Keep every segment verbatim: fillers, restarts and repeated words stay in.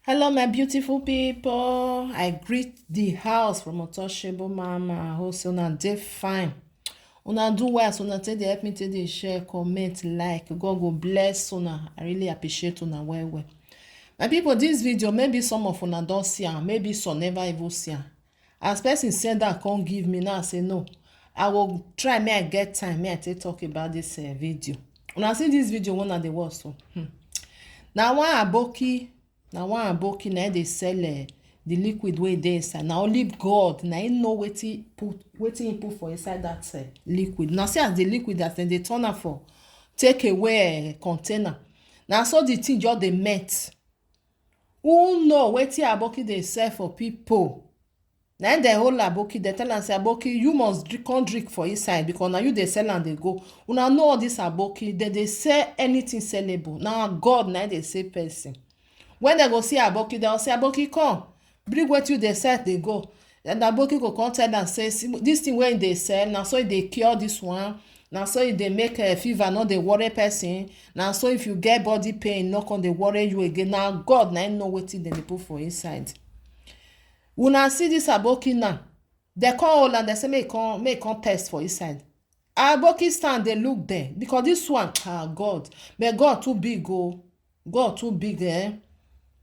Hello, my beautiful people. I greet the house from Untouchable Mama. I hope so una dey fine. Una do well, so una take dey help me take dey share, comment, like. God go bless una. I really appreciate una well well. My people, this video, maybe some of una don see am, maybe some never even see am. As person send am come give me, now I say no. I will try, may I get time, may I take talk about this uh, video. Una see this video, one of the worst. So, hmm. Now one aboki na one aboki na dey sell uh, the liquid wey dey inside. Na only God na him know wetin put wetin he put for inside that uh, liquid. Na see as the liquid as dem dey turn am for take away uh, container. Na so the thing just dey melt. Who know wetin aboki dey sell for people? Na im dem hold aboki, dem tell am say, "Aboki, you must drink, come drink for inside, because na you dey sell am dey go." Una know all this aboki, dem dey sell anything sellable. Na God na im dey save person. When dem go see aboki, dem go say, "Aboki, come, bring wetin you dey sell dey go." And aboki go come tell am say, "See, this thing wey you dey sell, na so e dey cure this one, na so e dey make uh, fever no dey worry person, na so if you get body pain, no come dey worry you again." Na God na im know wetin dem dey put for inside. Una see this aboki now, dem come hold am, dem say make e come make e come test for inside. Aboki stand dey look there, because this one, ah, God, but God too big o. God too big, eh?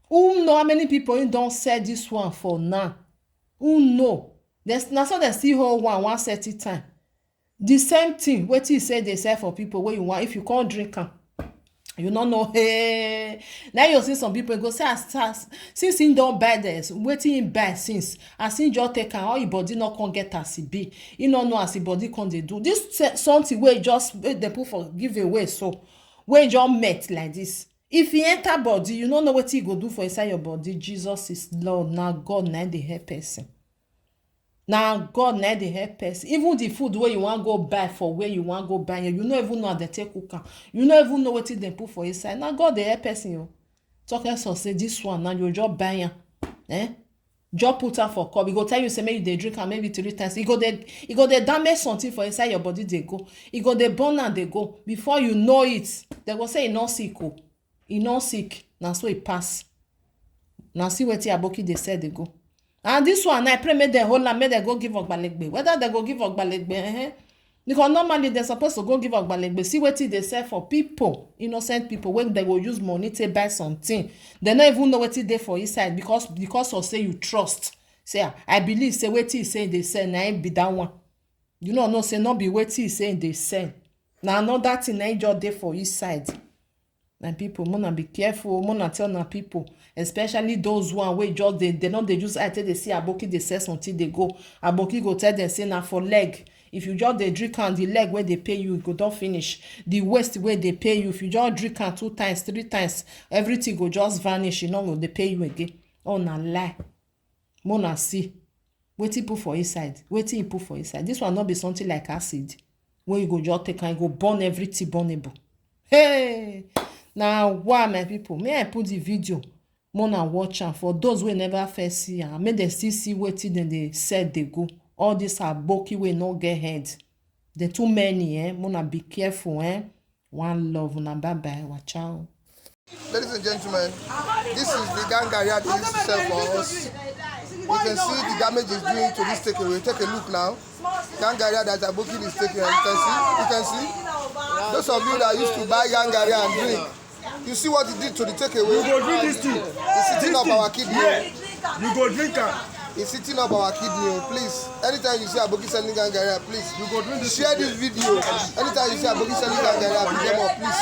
Who know how many people he don sell this one for now? Who know? There's, na so dem still hold one one certain time. The same thing wetin he say dey sell for people wey you want, if you come drink am, you no know. Hey, now you see some people go say, "As, as since he don buy this, wetin he buy since, as he just take am, all him body no come get as e be. He no know as him body come dey do this se- something wey just wey dem put for giveaway, so wey just met like this. If he enter body, you no know wetin he go do for inside your body." Jesus is Lord. Na God na im dey help person. Na God na im dey help person. Even the food wey you wan go buy for where you wan go buy am, you no even know as dem take cook am. You no even know wetin dem put for inside. Na God dey help person o. Talk less of say this one now, you just buy am, eh? Just put am for cup. He go tell you say make you dey drink am maybe three times. E go dey e go dey damage something for inside your body dey go. E go dey burn am dey go. Before you know it, dem go say e no sick o. E no sick. Na so e pass. Na see wetin aboki dey sell dey go. And this one, I pray make dem hold am, make dem go give ogbalegbe. Whether dem go give ogbalegbe, eh? Because normally dem suppose to go give ogbalegbe. See wetin dey sell for people, innocent people, wey dem go use money take buy something. Dem no even know wetin dey for inside, because because of say you trust. Say, "Ah, I believe say wetin he say dey sell, na im be that one." You no know say no be wetin he say dey sell. Na another thing na im just dey for inside. My people, mona be careful, mona tell na people, especially those one wey just dey, dem no dey use eye take dey see aboki dey sell something dey go. Aboki go tell dem say na for leg. If you just dey drink am, the leg wey dey pay you, e go don finish. The waist wey dey pay you, if you just drink am two times, three times, everything go just vanish. E no go dey pay you again. Oh, na lie. Mona see wetin put for inside, wetin he put for inside. This one no be something like acid wey you go just take and e go burn everything burnable. Hey, na wa, my people, may I put the video, mona watch am for those wey never first see am, make dem still see wetin dem dey sell dey go. All this aboki wey no get head, dem too many, eh? Mona be careful, eh? One love, una bye bye, wa ciao. Ladies and gentlemen, this is the gangari that they used to sell for us. You can see the damage is doing to this takeaway. Take a look now. Gangari that aboki is taking. You can see. You can see. Those of you that used to buy gangari and drink, you see what it did to the takeaway. You go drink this thing. It's eating up our kidney. Yeah. You go drink am. It's eating up our kidney. Oh, please, anytime you see aboki selling gangari, please, you go drink this thing. Share this video. Anytime you see aboki selling gangari, pick them up, please.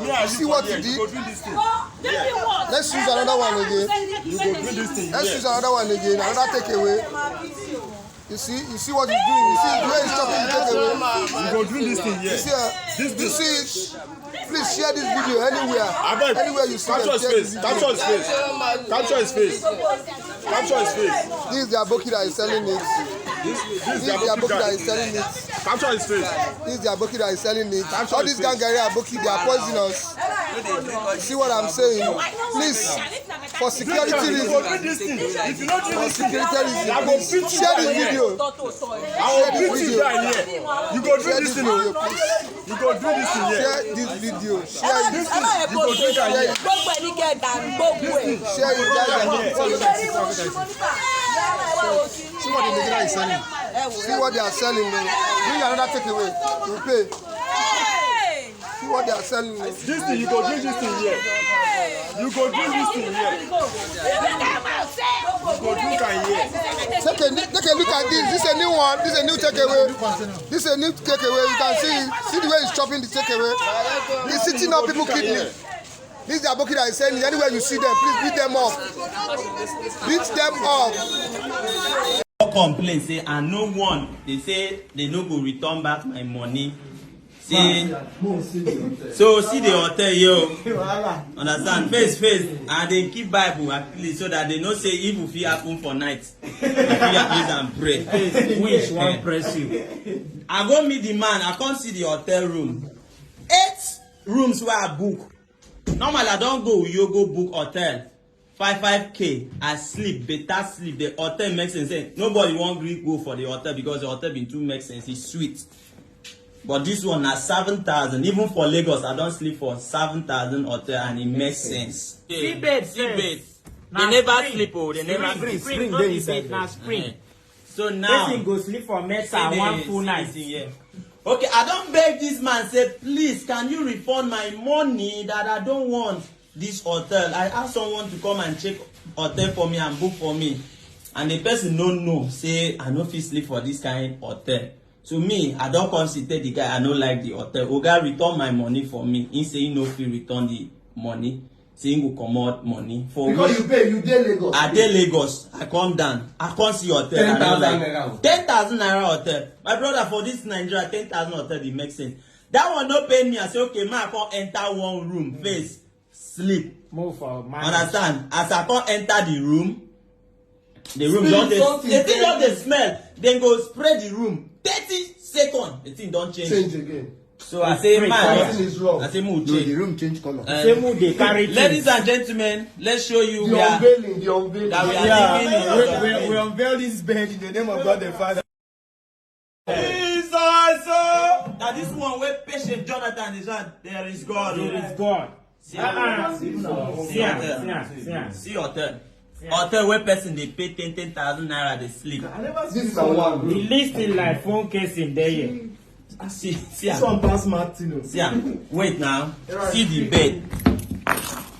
Yeah, you see what it did? You go drink this thing. Let's use another one again. You go drink this thing. Let's use another one again. Another takeaway. You see, you see what he's doing. You see the way he's chopping the takeaway. You go drink this thing, yeah. You see, uh, this, you see it. Please share this video anywhere. Abeg, anywhere you see capture his face. Capture his face. Capture his face. Capture his face. This is the aboki that is selling it. This, this is the aboki that is selling it. Capture his face. This is the aboki that is selling it. All these gangari aboki, they are poisonous. See what I'm saying? Please, for security reasons, for security reasons, please share this video. I will beat you down here. You go do this thing, oh. You go do this thing here. Share this video. Share it. You go do that here. Gbogbo ẹni kẹ dànù, gbogbo ẹ̀. Share it, guys. See what the Nigeria is selling. See what they are selling, man. Bring another takeaway. You pay. See what they are selling, man. This thing, you go do this thing here. You go do this thing here. You go do that here. Take a, take a look at this. This is a new one. This is a new takeaway. This is a new takeaway. You can see, see the way he's chopping the takeaway. He's eating up people kidney. This is the aboki that is selling. Anywhere you see them, please beat them up. Beat them up. Complain say I no one. They say they no go return back my money. Say, so see the hotel, yo. Understand? Face, face. And they keep Bible at least so that they know say evil fit happen for night. If you use and pray. Which one press you? I go meet the man. I come see the hotel room. Eight rooms where I book. Normal, I don't go. You go book hotel. Five, five K. I sleep, better sleep. The hotel makes sense. Eh, nobody won't gree go for the hotel because the hotel been too make sense. It's sweet. But this one na seven thousand. Even for Lagos, I don't sleep for seven thousand hotel and it makes sense. See bed, see bed. They never sleep, oh, they never sleep. Spring, no be bed, na spring. So now, person go sleep for metal one full night. Okay, I don't beg this man, say, please, can you refund my money that I don't want this hotel? I ask someone to come and check hotel for me and book for me. And the person no know, say, I no fit sleep for this kind hotel. So me, I don't consider the guy, I no like the hotel. Oga, return my money for me. He say he no fit return the money. Say he go comot money for because you pay, you dey Lagos. I dey Lagos. I come down. I come see hotel. I don't like ten thousand naira. Ten thousand naira hotel. My brother, for this Nigeria, ten thousand hotel dey make sense. That one no pain me. I say, okay, man, I come enter one room, face, sleep. Move for man. Understand? As I come enter the room, the room don dey, the thing don dey smell. Then go spray the room. Thirty seconds, the thing don change. Change again. So I say, man, something is wrong. I say, move change. The room change color. Say move dey carry things. Ladies and gentlemen, let's show you the unveiling, the unveiling. That we are living in. We, we, we unveil this bed in the name of God the Father. Jesus, oh. That this one where patient Jonathan is at, there is God. There is God. See, uh-uh. See, see, see, see. Hotel. Hotel where person they pay ten, ten thousand naira, they sleep. This is a one. The list in like phone case in there. See, see, this one pass Martino. See, wait now. See the bed.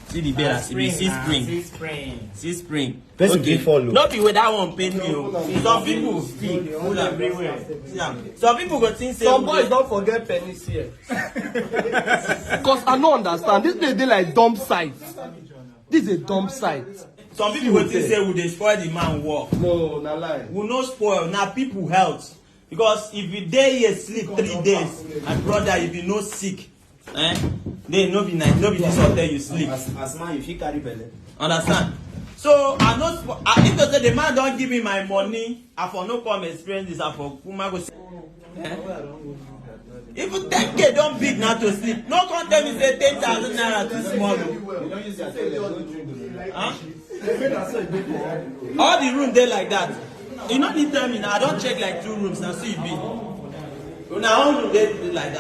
See the bed as it be. See spring. See spring. See spring. Person dey follow. No be wey that one pain me o. Some people, see, hold am. See am. Some people go think say some boys don forget penis here. Because I no understand. This place dey like dump site. This is a dump site. Some people go think say we dey spoil the man work. No, na lie. We no spoil. Na people health. Because if you dey here sleep three days, my brother, if you no sick, eh? Then no be night, no be this hotel you sleep. As, as man, you fit carry belle. Understand? So I no, spo- I, if to say the man don't give me my money, I for no come experience this. I for kuma go say, eh? Even ten K don't big now to sleep. No come tell me say ten thousand naira too small. Huh? All the room dey like that. You no need tell me now. I don't check like two rooms now. See e be. Una own room dey like that.